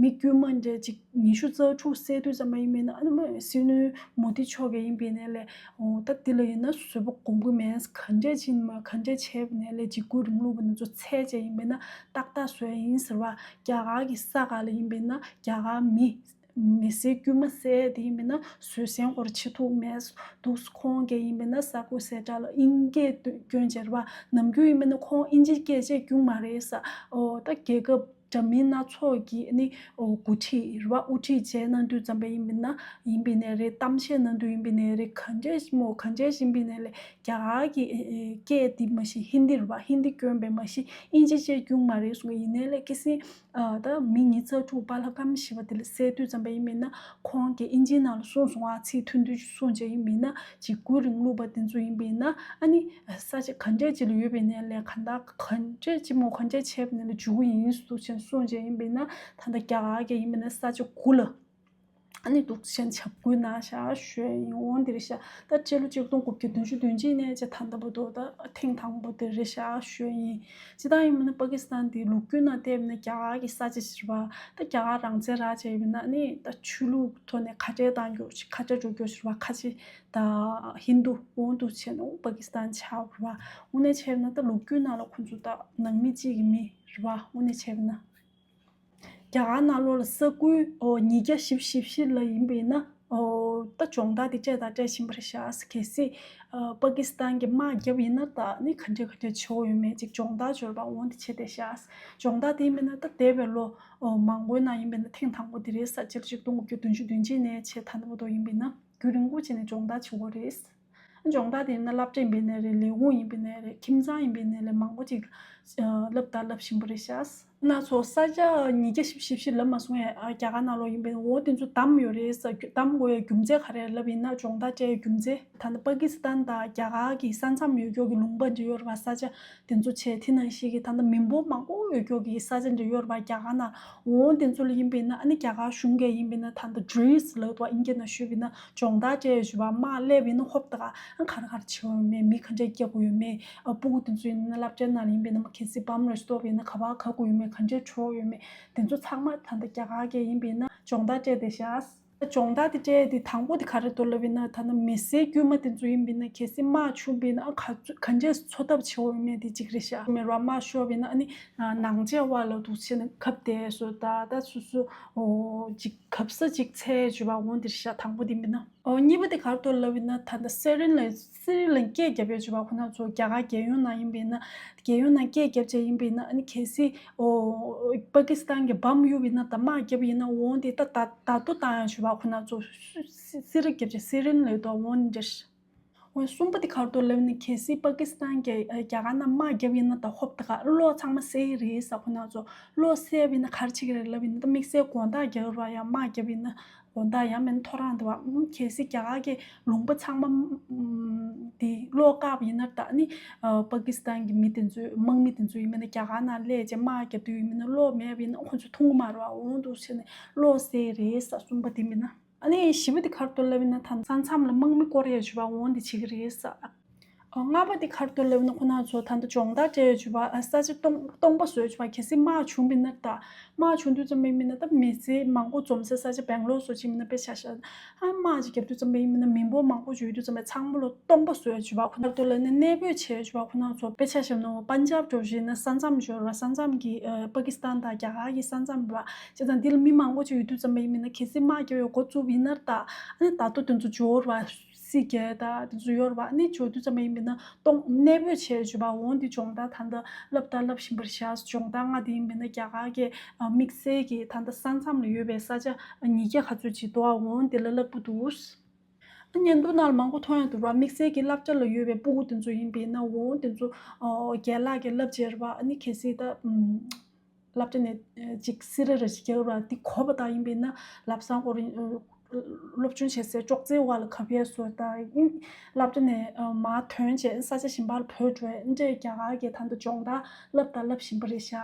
མི་དཀྱུས་མ་འདྲ་ཅིག་ཉི་ཤུ་རྩ་དྲུག་བསད་དུས་ཙམ་པ་ཡིན་པས་ན་ཨ་ནི་མ་སྲིད་བློན་མོ་དི་མཆོག་གིས་ཡིན་པས་ནའི་ལས་ཨོ་ད་འདི་ལ་ཡིན་ན་བཟོད་པ་སྒོམ་གི་མེད། ག་འདྲས་ཅིག་མ་ག་འདྲས་བྱས་པ་ནའི་ལས་འཇིགས་སྐུལ་རིང་ལུགས་པ་འདི་ཚོ་འཚོལ་བྱས་ཡིན་པས་ན་ཏག་ཏག་བཟོས་ཡིན་ཟེར་བ། རྒྱ་གར་གྱི་ས་ག་ལ་ཡིན་པས་ན་རྒྱ་གར་མི་མི་སེར་དཀྱུས་མ་བསད་དེ་ཡིན་པས་ན་བཟོད་བསྲན་སྐོར་བྱེད་ཐུབ་མེད་འདུག་ཁོང་གིས་ཡིན་པས་ན་གསར་འགོད་གསལ་བསྒྲགས་ལ་དབྱིན་སྐད་དུ་བསྐྱོན་བྱས་རེད་བ། ནམ་རྒྱུན་ཡིན་པས་ན་ཁོང་དབྱིན་ཇི་སྐད་བཤད་རྒྱུ་མ་རེད་ཟེར། ཨོ་ད་རྒྱལ་ཁབ་འདྲ་མིན་སྣ་ཚོགས་ཀྱི་ནི་ཨོ་འགོ་ཁྲིད་རེད་བ། དབུ་ཁྲིད་བྱས་གནང་དུས་ཙམ་པ་ཡིན་པས་ན་ཡིན་པས་ནའི་རེད། གཏམ་བཤད་གནང་དུས་ཡིན་པས་ནའི་རེད། ག་འདྲས་མོ་ག་འདྲས་ཡིན་པས་ནའི་ལས་རྒྱ་གར་གྱི་ཨེ་ཨེ་སྐད་འདི་མ་གཞི་ཧིན་དི་རེད་བ། ཧིན་དི་བསྐྱོན་པས་མ་གཞི་དབྱིན་ཇི་བཤད་རྒྱུ་མ་རེད་གསུངས། ཡིན་ནའི་ལས་ཁི་སིང་ཨ་ད་མི་ཉི་ཤུ་རྩ་དྲུག་པ་ལྷ་ཀམ་ཞེས་པ་དེ་ལ་བསད་དུས་ཙམ་པ་ཡིན་མིན་ན་ཁོང་གིས་དབྱིན་ཇིའི་ནང་ལ་གསུངས་སོང་ཨ། ཚིག་ཐུང་ཐུང་ཅིག་གསུངས་བྱས་ཡིན་མིན་ན་འཇིགས་སྐུལ་རིང་ལུགས་པ་དེ་ཚོ་ཡིན་པས་ན་ཨ་ནི་ས་ཆ་ག་འདྲས་ཅིག་ལ་ཡོད་པའི་ནས་ལས་ག་འདྲ་ག་འདྲས་ཅིག་མོ་ག་འདྲས་བྱས་པ་ནས་ལས་འཇུག་གི་ཡིན་ཟེར་དུས་ཆེན་གསུངས་བྱས་ཡིན་པས་ན་ད་ལྟ་རྒྱ་གར་གྱི་ཡིན་པས་ན་ས་ཆ་དགུ་ལ། ཨ་ནི་འདུག་སེ་འཇབ་རྒོལ་གནང་བཞག་ཞུ་ཡ་ཡིན། འོང་འདི་རེད་ཤག་ད་སྤྱི་ལོ་ཆིག་སྟོང་དགུ་བརྒྱ་བདུན་ཅུ་དོན་གཅིག་ནས་བྱས་ད་ལྟ་བར་དུ་ད་ཐེངས་དང་པོ་དེ་རེད་ཤག་ཞུ་ཡ་ཡིན། སྤྱིར་བཏང་ཡིན་ན་པ་ཀི་སི་ཐན་དེ་ལོ་རྒྱུས་ནང་བལྟས་ན་རྒྱ་གར་གྱི་ས་ཆ་ཞིག་རེད་བ། ད་རྒྱ་གར་རང་བཙན་རག་བྱས་ཡིན་ན་ཨ་ནི་ད་ཆོས་ལུགས་ཐོག་ནས་ཁ་བྲལ་བཏང་རྒྱུ་ཁ་བྲལ་འགྲོ་རྒྱུ་ཞིག་རེད་བ། ཁ་ཆེ་ད་ཧིན་དུ་འོང་འདུག་བྱས་ན་པ་ཀི་སི་ཐན་ཆགས་རེད་བ། དངོས་གནས་བྱས་ན་ད་ལོ་རྒྱུས་ནང་ལ་ཁོང་ཚོ་ད་ནང་མི་གཅིག་གི་མི་རེད་བ། དངོས་གནས་བྱས་ན། རྒྱ་གར་ནང་ལོགས་ལ་ས་ཁུལ་ཨོ་ཉིས་བརྒྱ་བཞི་བཅུ་ཞེ་བཞི་ལ་ཡིན་པས་ན་ཨོ་ད་སྦྱོང་བརྡར་དེ་སྤྲད་དང་སྤྲད་བཞིན་པ་རེད་ཤག་གལ་སྲིད་ཨ་པ་ཀི་སི་ཐན་གྱི་དམག་བརྒྱབ་ཡིན་ན་ད་ནི་ག་འདྲས་ག་འདྲས་བྱེད་དགོས་ཡོད་མེད་ཅིག་སྦྱོང་བརྡར་འབྱོར་པ་འོང་དེ་བྱས་བསྡད་ཤག་སྦྱོང་བརྡར་དེ་ཡིན་པས་ན་ད་འདས་པའི་ལོ་ཨོ་མང་པོའི་ནང་ཡིན་པས་ན་ཐེངས་དང་པོ་དེ་རེད་ཟེར། སྤྱི་ལོ་ཆིག་སྟོང་དགུ་བརྒྱ་བདུན་ཅུ་དོན་གཅིག་ནས་བྱས་ད་ལྟ་བར་དུ་ཡིན་པས་ན་རྒྱུན་རིང་པོ་བྱས་ནས་སྦྱོང་བརྡར་བྱེད་དགོས་རེད། སྦྱོང་བརྡར་དེ་ཡིན་ན་སློབ་གྲྭ་ཡིན་པས་ན་རེད། ལས་ཁུངས་ཡིན་པས་ན་རེད། ཁྱིམ་ཚང་ཡིན་པས་ན་རེད། མང་པོ་ཅིག་ཨ་བསླབ་དང་བསླབ་བཞིན་པ་རེད་ཤག་ང་ཚོ་ས་ཆ་ཉིས་བརྒྱ་བཞི་བཅུ་ཞེ་བཞི་ལབ་མ་སོང་ཡ། ཨ། རྒྱ་གར་ནང་ལོགས་ཡིན་པས་འོ་དེ་ཚོ་བདམས་ཡོད་རེད་ཟེར། བདམས་དགོས་ཡ་རྒྱུ་མཚན་ག་རེ་ལབ་ཡིན་ན། སྦྱོང་བརྡར་སྤྲད་ཡ་རྒྱུ་མཚན། ད་ནི་པ་ཀི་སི་ཐན་དང་རྒྱ་གར་གྱི་ས་མཚམས་ཡོད་ཀྱོག་གི་ལུང་པ་འདྲ་ཡོད་རེད་པ། ས་ཆ་དེ་ཚོ་བྱས། དེ་ནང་བཞིན་གྱི་ད་ལྟ་མི་འབོར་མང་པོ་ཡོད་ཀྱོག་གི་ས་ཆ་འདྲ་ཡོད་རེད་པ། རྒྱ་གར་ནང་འོ་དེ་ཚོ་ལ་ཡིན་པས་ན། ཨ་ནི་རྒྱ་གར་གཞུང་གིས་ཡིན་པས་ན། ད་ལྟ་ཊུ་རི་སི་ཊི་ལབ་འདུག་པ། དབྱིན་སྐད་ནང་ཞུས་པས་ན། སྦྱོང་བརྡར་སྤྲད་ཡོད་ཞུ་བ། མར་སླེབས་ཡིན་ན་ཧོབ་ཏེ་ག་ག་རེ་ག་རེ་བྱེད་དགོས་ཡོད་མེད། མི་ག་འདྲས་སྐྱེལ་དགོས་ཡོད་མེད། ཨ། སྤུ་གུ་དེ་ཚོ་ཡིན་ན་སློབ་གྲྭའི་ནང་ལ་ཡིན་པས་ན་མ་གལ་སྲིད་བམ་ར་ཞིག་གཏོགས་པ་ཡིན་ན་ག་པར་ག་དགོས་ཡོད་མེད། ག་འདྲས་བྱེད་དགོས་ཡོད་མེད། དེ་ཚོ་ཚང་མ་ད་ལྟ་རྒྱ་གར་གྱིས་ཡིན་པས་ན་སྦྱོང་བརྡར་སྤྲད་བསྡད་ཤག་སྦྱོང་བརྡར་དེ་སྤྲད་དེ་དང་པོ་དེ་ག་རེ་འདུག་ལབ་ཡིན་ན། ད་ནི་མི་སེར་དཀྱུས་མ་དེ་ཚོ་ཡིན་པས་ན། གལ་སྲིད་དམག་བྱུང་བས་ན། ཨ། ག་ཚོད་ག་འདྲས་འཚོ་ཐབས་བྱེད་དགོས་ཡོད་མེད་དེ་གཅིག་རེད་ཤག་མེད་ར། དམག་ཤོར་བས་ན་ཨ་ནི་ནང་ཆས་བ་ལ་འདུག་བྱས་ན་གབ་བསྡད་སོ། ད་ད་སོ་སོ་འོ་ཅིག་གབ་ས་ཅིག་འཚོལ་ཞུ་བ། འོ་འདི་རེད་ཤག་དང་པོ་དེ་ཡིན་པས་ན། ཨོ། གཉིས་པ་དེ་ག་རེ་འདུག་ལབ་ཡིན་ན། ད་ལྟ་སི་རི་ལ་སི་རི་ལ་སྐད་རྒྱབ་ཡ་ཞུ་བ། ཁོ་ན་ཚོ་རྒྱ་གར་རྒྱལ་ཡོངས་ནང་ཡིན་པས་ན། རྒྱལ་ཡོངས་ནང་སྐད་རྒྱབ་བྱས་ཡིན་པས་ན། ཨ་ནི་གལ་སྲིད་ཨོ་པ་ཀི་སི་ཐན་གྱིས་བམ་གཡུགས་པ་ཡིན་ན། ད་དམག་བརྒྱབ་པ་ཡིན་ན། འོ་འདི་ད་ད་ད་དོ་བཏང་ཡ་ཞུ་བ། ཁོ་ན་ཚོ་སི་སི་རི་རྒྱབ་བྱས་སི་རི་ལ་ཡོད་དོ། འོ་འདི་རེད། འོ་གསུམ་པ་དེ་ག་རེ་འདུག་ལབ་ཡིན་ན། གལ་སྲིད་པ་ཀི་སི་ཐན་གྱིས་ཨ་རྒྱ་གར་ནང་དམག་བརྒྱབ་པ་ཡིན་ན། ད་ཧོབ་ཏེ་ག་གློག་ཚང་མ་བསད་ཀྱི་རེད་ཟེར། ཁོ་ན་ཚོ་གློག་བསད་པ་ཡིན་ན་ག་རེ་བྱེད་ཀྱི་རེད་ལབ་ཡིན་ན། ད་དམིགས་བསལ་དགོང་དག་རྒྱག་ར་ཡ། དམག་བརྒྱབ་པ་ཡིན་ན། དགོང་དག་ཡང་མིན་ཐོ་རངས་དེ་བ། ཨུམ། གལ་སྲིད་རྒྱ་གར་གྱི་ལུང་པ་ཚང་མ་ཨུམ་དེ་གློག་བཀག་པ་ཡིན་ན། ད་ནི་ཨ་པ་ཀི་སི་ཐན་གྱི་མི་དེ་ཚོས། དམག་མི་དེ་ཚོས་ཡིན་མིན་ན་རྒྱ་གར་ནང་སླེབས་བྱས་དམག་རྒྱབ་དུས་ཡིན་མིན་ན། གློག་མེད་པ་ཡིན་ན་ཁོ་ཚོས་འཐུང་གི་མ་རེད་བ། འོ་འདུག་བྱས་ནས་གློག་བསད་རེད་ཟེར། གསུམ་པ་དེ་མིན་ན། ཨ་ནི་བཞི་པ་དེ་ག་རེ་འདུག་ལབ་ཡིན་ན། ད་ས་མཚམས་ལ་དམག་མི་བསྐོར་ཡ་ཞུ་བ། འོ་འདི་བྱེད་ཀྱི་རེད་ཟེར། ཨ། ལྔ་པ་དེ་ག་རེ་འདུག་ལབ་ན། ཁོ་ན་ཚོ་ད་ལྟ་སྦྱོང་བརྡར་སྤྲད་ཡོད་ཞུ་བ། ཨ། ས་ཆ་སྟོང་སྟོང་པ་བཟོས་ཞུ་བ། གལ་སྲིད་དམག་བྱུང་བ་ཡིན་ན། ད་དམག་བྱུང་དུས་ཙམ་པ་ཡིན་ན། ད་མི་སེར་མང་པོ་འཛོམས་སའི་ས་ཆ། སྦེང་ལོར་སོགས་ཅིག་ཡིན་ན། དཔེ་ཆ་བཞག་ན། ཨ། དམག་ཅིག་བརྒྱབ་དུས་ཙམ་པ་ཡིན་ན། མི་འབོར་མང་པོ་ཅིག་ཡོད་དུས་ཙམ་པ། ཚང་མ་ལ་སྟོང་པ་བཟོས་ཞུ་བ། ཁོ་ན་ཚོ་ལ་ནི་གནས་སྤོས་བྱས་ཞུ་བ། ཁོ་ན་ཚོ་དཔེ་ཆ་བཞག་ན། པན་ཇབ་འདྲ་བོ་ཞིག་ཡིན་ན། ས་མཚམས་ཞོར་བ། ས་མཚམས་ཀྱི་ཨ་པ་ཀི་སི་ཐན་དང་རྒྱ་གར་གྱི་ས་མཚམས་ར། བྱས་ཙང་འདི་ལ་མི་མང་པོ་ཅིག་ཡོད་དུས་ཙམ་པ་ཡིན་ན། གལ་སྲིད་དམག་རྒྱག་ཡ་འགོ་བཙུགས་པ་ཡིན་ན། ད་ཨ་ནི་ད་དོ་དེ་ཚོ་འབྱོར་བ། སྲིད་རྒྱལ་དང་དེ་ཚོ་ཡོད་རེད་པ། ཨ་ནི་འབྱོར་དུས་ཙམ་པ་ཡིན་པས་ན་སྟོང་གནས་སྤོས་བྱས་བྱས་པ། འོ་འདི་སྦྱོང་བརྡར་ད་ལྟ་བསླབ་དང་བསླབ་བཞིན་པ་རེད་ཤག་སྦྱོང་བརྡར་ལྔ་དེ་ཡིན་པས་ན་རྒྱ་གར་གྱི་ཨ་དམིགས་བསལ་གྱི་ད་ལྟ་ས་མཚམས་ལ་ཡོད་པའི་ས་ཆ་ཉིས་བརྒྱ་ག་ཚོད་ཅིག་འདུག་འོ་འདི་ལ་བསླབ་ཀྱི་འདུག་ཨ། བརྙན་ཐུང་ནང་ལ་མང་པོ་མཐོང་ཡོང་འདུག་ར། དམིགས་བསལ་གྱི་སློབ་གྲྭ་ལ་ཡོད་པའི་སྤུ་གུ་དེ་ཚོ་ཡིན་པས་ན། འོ་དེ་ཚོ་ཨ་རྒན་ལགས་ཀྱིས་བསླབ་བྱས་རེད་པ། ཨ་ནི་གལ་སྲིད་ད་ཨམ། སློབ་གྲྭ་ནས་ཨ་ཅིག་སི་ར་ར་ཞིག་རྒྱག་ར། འདི་གོ་བ་དང་ཡིན་པས་ན་ལམ་སང་ཁོ་རང་ཨ་སློབ་སྦྱོང་བྱེད་སའི་ཅོག་ཙེའི་བར་ལ་གབ་ཡས་བཟོ་དང་། ཨིན། སློབ་གྲྭ་ནས་ཨ་མར་ཐོན་བྱས་ས་ཆ་གཞན་པ་ལ་བྲོས་འགྲོ་ཡས། འདི་འདྲའི་རྒྱ་གར་གྱི་ད་ལྟ་སྦྱོང་བརྡར་བསླབ་དང་བསླབ་བཞིན་པ་རེད་ཤག་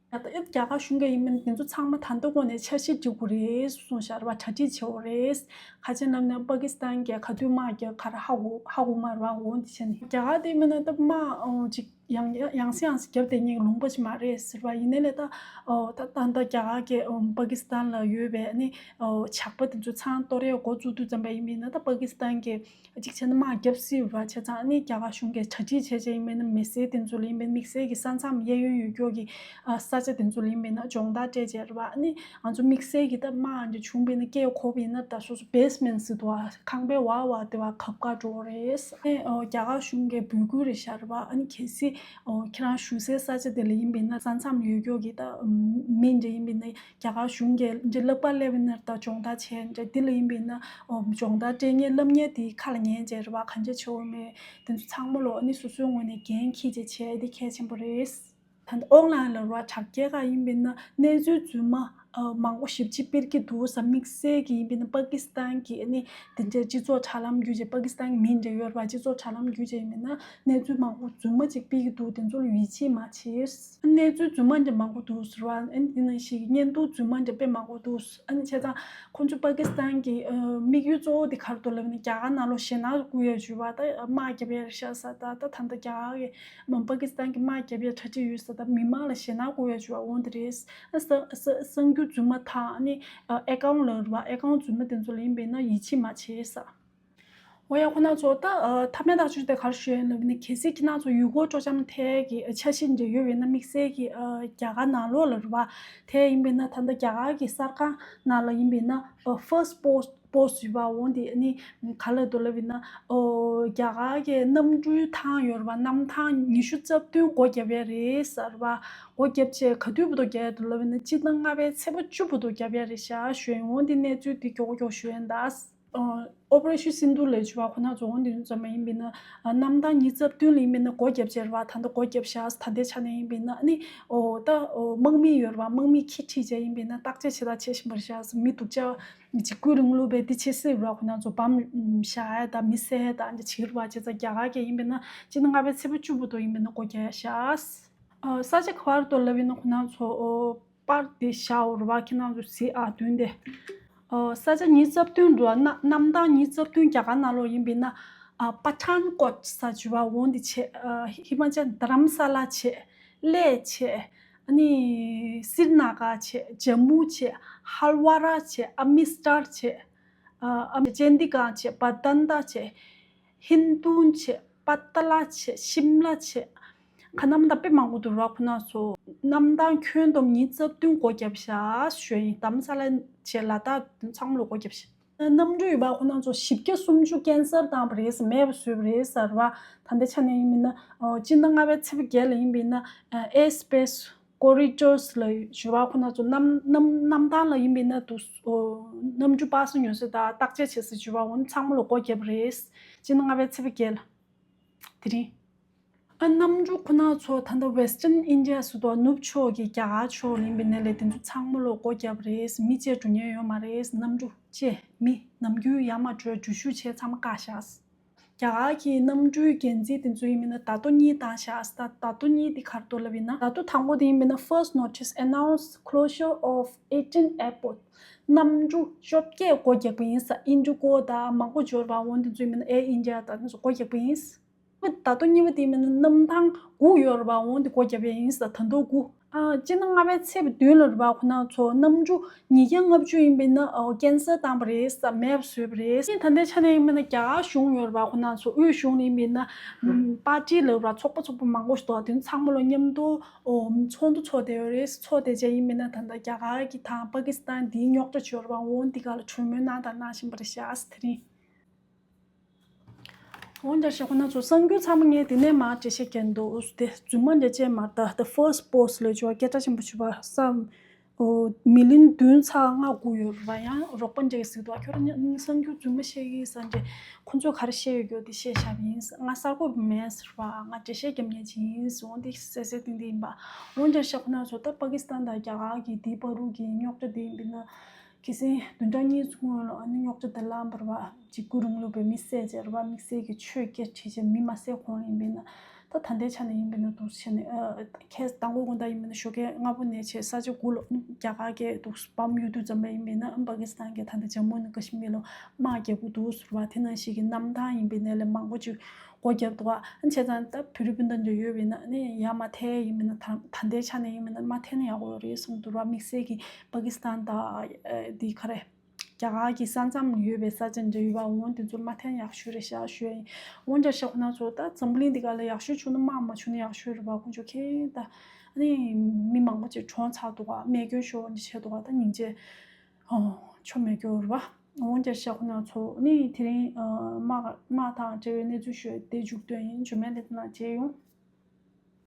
ད་ལྟ་ཨེ་རྒྱ་གར་གཞུང་གིས་ཡིན་མིན་དེ་ཚོ་ཚང་མ་ད་ལྟ་གོང་ནས་འཆར་གཞི་སྒྲིག་དགོས་རེད་གསུངས་བཞག་རེད་པ། གྲ་སྒྲིག་བྱེད་དགོས་རེད། ག་རེ་བྱས་ནས་ལབ་ན། པ་ཀི་སི་ཐན་གྱིས་ག་དུས་དམག་རྒྱག་ག་རེ་ཧ་གོ་ཧ་གོ་མ་རེད་པ། འོ་འདི་བྱས་ནས་རྒྱ་གར་དེ་མིན་ན་ད་དམག་ཨོ་ཅིག་ཡང་ཡང་སེ་ཡང་སེ་བརྒྱབ་བསྡད་མཁན་གྱི་ལུང་པ་ཞིག་མ་རེད་ཟེར་བ་ཡིན་ནའི་ལས། ད་ཨོ་ད་ད་ད་རྒྱ་གར་གྱིས་ཨོ་པ་ཀི་སི་ཐན་ལ་ཡོད་པའི་ཨ་ནི་ཨོ་ཇག་པ་དེ་ཚོ་ཚང་གཏོར་ཡས་འགོ་བཙུགས་དུས་ཙམ་པ་ཡིན་པས་ན། ད་པ་ཀི་སི་ཐན་གྱིས་གཅིག་བྱས་ན་དམག་བརྒྱབ་སྲིད་པ། བྱས་ཙང་ཨ་ནི་རྒྱ་གར་གཞུང་གིས་གྲ་སྒྲིག་བྱས་བྱས་ཡིན་པས་ན། མི་སེར་དེ་ཚོ་ལ་ཡིན་པས་ན། དམིགས་བསལ་གྱི་ས་མཚམས་གཡས་གཡོན་ཡོད་ཀྱོག་གི་ཨ་ས་ཆ་དེ་ཚོ་ལ་ཡིན་པས་ན་སྦྱོང་བརྡར་སྤྲད་བྱས་རེད་པ། ཨ་ནི་ང་ཚོ་དམིགས་བསལ་གྱི་ད་དམག་འདི་བྱུང་བས་ན། སྐད་གོ་བས་ན། ད་སོ་སོ་བེ་སི་མེན་ཊི་ཟེར་འདུག་པ། ཁང་པའི་བར་བར་དེ་བ་གབ་ག་འགྲོ་རེད། ཨ་ནི་ཨོ་རྒྱ་གར་གཞུང་གི་འབོད་སྐུལ་རེད་ཤག་རེད་པ། ཨ་ནི་གལ་སྲིད་ཨོ་ཁྱེད་རང་བཞུགས་སའི་ས་ཆ་དེ་ལ་ཡིན་པས་ན། ས་མཚམས་ཡོད་ཀྱོག་གི་ད་མི་འདྲ་ཡིན་པས་ན། རྒྱ་གར་གཞུང་གིས་འདི་ལག་པ་སླེབས་ན་ད་སྦྱོང་བརྡར་བྱས་འདྲ། འདི་ལ་ཡིན་པས་ན་ཨོ་སྦྱོང་བརྡར་སྤྲད་མཁན་སློབ་གཉེར་དེ་ཁ་ལ་ཉན་བྱས་རེད་པ། ག་འདྲ་བྱེད་དགོས་མེད་དེ་ཚོ་ཚང་མ་ལོ་ཨ་ནི་སོ་སོའི་ངོས་ནས་འགན་འཁྱེར་བྱས་བྱས། འདི་གལ་ཆེན་པོ་རེད། ད་ལྟ་ཨོན་ལན་ལ་ར་དྲ་རྒྱའི་ཁ་ཡིན་པས་ན་གནས་ཚུལ་རྫུན་མ་ཨ་མང་པོ་ཞེ་པོ་ཅིག་སྤེལ་གྱི་འདུག་ཟེར། དམིགས་བསལ་གྱི་ཡིན་པས་ན་པ་ཀི་སི་ཐན་གྱི་ཨ་ནི་དེ་འདྲའི་སྤྱི་ཚོགས་དྲ་ལམ་བརྒྱུད་བྱས། པ་ཀི་སི་ཐན་མི་འདྲ་ཡོད་རེད་པ། སྤྱི་ཚོགས་དྲ་ལམ་བརྒྱུད་བྱས་ཡིན་པས་ན་གནས་ཚུལ་མང་པོ་རྫུན་མ་ཅིག་སྤེལ་གྱི་འདུག་དེ་ཚོ་ལ་ཡིད་ཆེས་མ་བྱེད། གནས་ཚུལ་རྫུན་མ་འདྲ་མང་པོ་འདུག་ཟེར་བ། ཨ་ནི་དེ་ནང་བཞིན་གྱི་བརྙན་ཐུང་རྫུན་མ་འདྲ་དཔེ་མང་པོ་འདུག་ཨ་ནི་བྱས་ཙང་ཁོང་ཚོ་པ་ཀི་སི་ཐན་གྱི་ཨ་དམིགས་ཡུལ་གཙོ་བོ་དེ་ག་རེ་འདུག་ལབ་ན། རྒྱ་གར་ནང་ལོགས་ཞེད་སྣང་སྐུལ་ཡ་ཞུ་བ། ད་དམག་རྒྱབ་ཡ་རེད་ཤག་ཟེར། ད་ད་ད་ལྟ་རྒྱ་གར་གྱི་མ་པ་ཀི་སི་ཐན་གྱི་དམག་རྒྱབ་ཡ་གྲ་སྒྲིག་ཡོད་ཟེར། ད་མི་མང་ལ་ཞེད་སྣང་སྐུལ་ཡ་ཞུ་བ། འོ་འདི་རེད། ཨ་གསར་གསར་གསར་འགྱུར་རྫུན་མ་དང་ཨ་ནི་ཨ་ཨེ་ཀའུན་ཊི་ལབ་རེད་པ། ཨེ་ཀའུན་ཊི་རྫུན་མ་དེ་ཚོ་ལ་ཡིན་པས་ན་ཡིད་ཆེས་མ་བྱེད་ཟེར། འོ་ཡ། ཁོ་ན་ཚོ་ད་ཨ་ཐ་མའི་ཐག་གཅོད་དེ་ག་རེ་ཞུ་ཡ་ཡིན་ལབ་ན། གལ་སྲིད་ཁྱེད་རང་ཚོ་ཡུལ་སྐོར་སྤྲོ་འཆམ་ཐད་ཀྱི་འཆར་གཞི་འདྲ་ཡོད་པས་ན། དམིགས་བསལ་གྱི་ཨ་རྒྱ་གར་ནང་ལོགས་ལ་རེད་པ། དེ་ཡིན་པས་ན་ད་ལྟ་རྒྱ་གར་གྱི་གསར་ཁང་ནང་ལ་ཡིན་པས་ན་ཨ་ཕར་སི་པོ་སི་པོ་སི་ཊི་ཡོད་པ། འོ་འདི་ཨ་ནི་ག་ལ་འདུག་ལབ་ཡིན་ན། ཨོ་རྒྱ་གར་གྱི་གནམ་གྲུའི་ཐང་ཡོད་རེད་པ། གནམ་ཐང་ཉི་ཤུ་རྩ་བདུན་སྒོ་བརྒྱབ་ཡ་རེད་ཟེར་བ། སྒོ་བརྒྱབ་བྱས་ག་དུས་བར་དུ་རྒྱག་ཡ་འདུག་ལབ་ཡིན་ན། སྤྱི་ཟླ་ལྔ་པའི་ཚེས་པ་བཅུ་བར་དུ་རྒྱག་ཡ་རེད་ཤག་ཞུ་ཡ་ཡིན། འོ་འདི་གནས་ཚུལ་འདི་མགྱོགས་མགྱོགས་ཞུ་ཡ་ཡིན་ད། ཨོ་པ་རེ་ཤོན་སིན་དྷུར་ལབ་ཡས་བ་ཁོ་ན་ཚོ་འོ་འདི་ཚོ་ཙམ་ཡིན་པས་ན། ཨ་གནམ་ཐང་ཉི་ཤུ་རྩ་བདུན་ལ་ཡིན་པས་ན་སྒོ་བརྒྱབ་བྱས་རེད་བ། ད་ལྟ་སྒོ་བརྒྱབ་ཤག་ད་ལྟའི་ཆ་ནས་ཡིན་པས་ན་ཨ་ནི་ཨོ་ད་ཨོ་དམག་མི་ཡོད་རེད་བ། དམག་མི་ཁྲིད་བྱས་ཡིན་པས་ན་བརྟག་དཔྱད་བྱེད་ད་བྱེད་བཞིན་པ་རེད་ཤག་མི་སྡུག་ཅག་འཇིགས་སྐུལ་རིང་ལུགས་པས་འདི་བྱེད་སྲིད་རེད་བ། ཁོ་ན་ཚོ་བམ་བཞག་ཡས་ད་མི་བསད་ཡས་ད་འདི་བྱེད་རེད་བ། བྱས་ཙང་རྒྱ་གར་གྱི་ཡིན་པས་ན་སྤྱི་ཟླ་ལྔ་པའི་ཚེས་པ་བཅུ་བར་དུ་ཡིན་པས་ན་སྒོ་རྒྱག་ཡས་ཤག་ཨ་ས་ཆ་ག་བར་དུ་ལབ་ཡིན་ན་ཁོ་ན་ཚོ་ཨོ་པར་དེ་བཞག་འོ་རེད་བ། ཁྱེད་རང་ཚོ་གཟིགས་ཨ་མདུན་དེ། ཨོ་ས་ཆ་ཉི་ཤུ་རྩ་བདུན་འགྲོ་ན་གནམ་ཐང་ཉི་ཤུ་རྩ་བདུན་རྒྱ་གར་ནང་ལོགས་ཡིན་པས་ན། ཨ་པ་ཐན་ཀོཊ་ས་ཆ་བ་འོང་དེ་བྱས། ཨ་ཧི་མ་ཅལ་དྷ་རམ་ས་ལ་བྱས། གླེ་བྱས། ཨ་ནི་སི་རི་ན་གར་བྱས། ཇམ་མུ་བྱས། ཧལ་ཝ་ར་བྱས། ཨ་མི་སྟར་བྱས། ཨ་ཨ་ཅན་དི་གྷར་བྱས། བ་དན་ད་བྱས། ཧིན་དུན་བྱས། པ་ཏ་ལ་བྱས། ཤིམ་ལ་བྱས། ཁ་གནམ་ཐང་དཔེ་མང་པོ་འདུག་ར། ཁོ་ན་ཚོ་གནམ་ཐང་ཁྱོན་བསྡོམས་ཉི་ཤུ་རྩ་བདུན་སྒོ་བརྒྱབ་ཤག་ཞུ་ཡིན། དྷ་རམ་ས་ལ་བྱས། ལ་དྭགས་ཚང་མ་ལོ་སྒོ་བརྒྱབ་ཤག་གནམ་གྲུ་ཡོད་པ་ཁོ་ན་ཚོ་བཞི་བརྒྱ་སུམ་ཅུ་ཀན་སལ་བཏང་བ་རེད། མེད་པ་བཟོས་པ་རེད་ཟེར་བ། ད་ལྟའི་ཆ་ནས་ཡིན་མིན་ན་ཨོ་སྤྱི་ཟླ་ལྔ་པའི་ཚེས་པ་བརྒྱད་ལ་ཡིན་པས་ན་ཨེར་སི་པེ་སི་ཀོ་རི་ཌོར་ལ་ཞུ་བ་ཁོ་ན་ཚོ་གནམ་གནམ་གནམ་ཐང་ལ་ཡིན་པས་ན་དུ་ཨོ་གནམ་གྲུ་པར་སེལ་ཉོ་ས་དང་བརྟག་དཔྱད་བྱེད་ས་ཞུ་བ་འོ་ཚང་མ་ལོ་སྒོ་བརྒྱབ་པ་རེད། སྤྱི་ཟླ་ལྔ་པའི་ཚེས་པ་བརྒྱད་ལ། དེ་རིང་། ཨ་གནམ་གྲུ་ཁོ་ན་ཚོ་ད་ལྟ་Western India སུ་དོ་ནུབ་ཕྱོགས་ཀྱི་རྒྱ་གར་ཕྱོགས་ལ་ཡིན་པའི་ནས་ལས་དེ་ཚོ་ཚང་མ་ལོ་སྒོ་བརྒྱབ་རེད། མི་བཅས་འགྲོ་ཉེན་ཡོད་མ་རེད། གནམ་གྲུ་བཅས་མི་ནམ་རྒྱུན་ཡར་མར་འགྲོ་འགྲུལ་བཞུད་བྱས་ཚང་མ་བཀག་བཞག་རྒྱ་གར་གྱི་གནམ་གྲུའི་འགན་འཛིན་དེ་ཚོ་ཡིན་པའི་ན་ད་དོ་གཉིས་བཏང་བཞག་ད་ད་དོ་གཉིས་དེ་ག་རེ་འདུག་ལབ་ཡིན་ན། ད་དོ་དང་པོ་དེ་ཡིན་པའི་ན་First notice announced closure of eighteen airport. གནམ་གྲུ་བཅོ་བརྒྱད་སྒོ་རྒྱག་པ་ཡིན་ས། ཨིན་ཌི་གོ་དང་མང་པོ་འབྱོར་བ་འོང་དེ་ཚོ་ཡིན་པའི་ན་Air India དང་དེ་ཚོ་སྒོ་རྒྱག་པ་ཡིན། ད་དུང་གཉིས་པ་དེ་མིན་ན་གནམ་ཐང་དགུ་ཡོད་རེད་པ། འོང་དེ་སྒོ་བརྒྱབ་ཡས་ཡིན་ས། ད་དུང་དགུ། ཨ་སྤྱི་ཟླ་ལྔ་པའི་ཚེས་པ་བདུན་ལ་རེད་པ། ཁོ་ན་ཚོ་གནམ་གྲུ་ཉིས་བརྒྱ་ལྔ་བཅུ་ཡིན་པས་ན་ཨོ་ཀན་སལ་བཏང་པ་རེད་ས། མེད་པ་བཟོས་པ་རེད། ཨ་ནི་ད་ལྟའི་ཆ་ནས་ཡིན་པས་ན་རྒྱ་གར་གཞུང་ཡོད་རེད་པ། ཁོ་ན་ཚོ་དབུས་གཞུང་ལ་ཡིན་པས་ན་པར་ཊི་ལ་རེད་པ། ཚོགས་པ་ཚོགས་པ་མང་པོ་ཞིག་འདུག་དེ་ཚོ་ཚང་མ་ལ་མཉམ་དུ་ཨོ་ཚོགས་འདུ་ཚོགས་བསྡད་ཡོད་རེད། ཚོགས་བསྡད་བྱས་ཡིན་པས་ན་ད་ལྟ་རྒྱ་གར་གྱི་དང་པ་ཀི་སི་ཐན་དེའི་རྙོག་དྲ་ཅིག་ཡོད་རེད་པ། འོང་དེ་ག་ལ་གྲོས་མོལ་གནང་དང་གནང་བཞིན་པ་རེད་ཤག་དེ་རིང་། འོ་འདྲ་ཞིག་ཁོ་ན་ཚོ་གསར་འགྱུར་ཚང་མ་ངས་དེ་ནས་མར་འགྲེལ་བཤད་རྒྱག་འདུག་དེ་རྫུན་མ་འདྲ་ཅན་མ་རེད། ད་The First Post ལས་བྱུང་བ་སྐད་གྲགས་ཆེན་པོ་བྱུང་བ་བསམ། ཨོ་མི་ལིན་བདུན་ཚེག་ལྔ་དགུ་ཡོད་རེད་པ། ཡང་རོགས་པ་འདྲ་གིས་གཟིགས་འདུག་ཁྱོད་རང་གསར་འགྱུར་རྫུན་མ་བཤད་ཀྱི་ཡིན་ས་འདྲ། ཁོ་ཚོས་ག་རེ་བཤད་ཡོད་རྒྱུ་དེ་བཤད་བཞག་པ་ཡིན། ང་གསར་འགོད་པ་མིན་ཟེར་བ། ང་འགྲེལ་བཤད་རྒྱབ་མཁན་ཅིག་ཡིན་ཟེར། འོ་འདི་གསལ་གསལ་ཏིང་ཏིང་ཡིན་པ། འོ་འདྲ་ཞིག་ཁོ་ན་ཚོ་ད་པ་ཀི་སི་ཐན་དང་རྒྱ་གར་གྱི་དེའི་བར་དུ་གྱི་རྙོག་དྲ་དེ་ཡིན་པས་ན། ཁ་སང་བདུན་ཕྲག་གཉིས་སྔོན་ལ་ཨ་ནི་རྙོག་དྲ་དེ་ལངས་པ་རེད་པ། འཇིགས་སྐུལ་རིང་ལུགས་པས་མི་བསད་བྱས་རེད་པ། དམིགས་བསལ་གྱི་ཆོས་སྐད་ཁྲིད་བྱས་མི་མ་བསད་གོང་ལ་ཡིན་པས་ན། ད་ད་ལྟའི་ཆ་ནས་ཡིན་པས་ན་འདུག་བྱས་ནས་ཨ་ཁ་སང་དང་པོ་དགོང་དག་ཡིན་པས་ན་ཞོགས་ཀས་སྔ་པོ་ནས་བྱས་ས་ཆ་དགུ་ལ་རྒྱ་གར་གྱི་འདུག་བམ་གཡུག་དུས་ཙམ་པ་ཡིན་པས་ན་པ་ཀི་སི་ཐན་གྱི་ད་ལྟ་ཇམ་མུ་ནི་ཀ་ཤི་མིར་ལ་དམག་རྒྱག་གི་འདུག་ཟེར་བ། དེ་ནང་བཞིན་གྱི་གནམ་ཐང་ཡིན་པས་ན་ལས་མང་པོ་ཅིག་སྒོ་བརྒྱབ་འདུག་ཨ་ནི་བྱས་ཙང་ད་བོད་རིགས་སྤུན་ཟླ་འདྲ་ཡོད་པས་ན་ཨ་ནི་ཡར་མར་ཐལ་ཡས་ཡིན་པས་ན་ད་ད་ལྟའི་ཆ་ནས་ཡིན་པས་ན་མ་ཐལ་ན་ཡག་པོ་རེད་བསམ་འདུག་ར། དམིགས་བསལ་གྱི་པ་ཀི་སི་ཐན་དང་ཨ་འདི་ག་རེ། རྒྱ་གར་གྱི་ས་མཚམས་ཡོད་པའི་ས་ཆ་འདྲ་ཡོད་པ། འོ་དེ་ཚོ་མ་ཐལ་ཡག་ཤོས་རེད་ཤག་ཞུ་ཡ་ཡིན། འོ་འདྲ་ཞིག་ཁོ་ན་ཚོ་ད་འཛམ་བུ་གླིང་འདི་ག་ལ་ཡག་ཤོས་བྱུང་ན་དམག་མ་བྱུང་ན་ཡག་ཤོས་རེད་པ། ཁོང་ཚོ་ཁྱེད་ད་ཨ་ནི་མི་མང་པོ་ཅིག་གྲོངས་ཚར་འདུག་ག་རྨས་སྐྱོན་ཤོར་འདི་བྱས་འདུག་ག་ད་སྙིང་རྗེ་ཨོ་ཆོ་མེད་སྐྱོ་རེད་པ། འོ་འདྲ་ཞིག་ཁོ་ན་ཚོ་ཨ་ནི་དེ་རིང་དམག་དམག་དང་འབྲེལ་བའི་གནས་ཚུལ་ཞུ་ཡ་དེ་མཇུག་སྡོད་ཡིན། མཇུག་མའི་ལེ་ཚན་ནང་མཇལ་ཡོང་།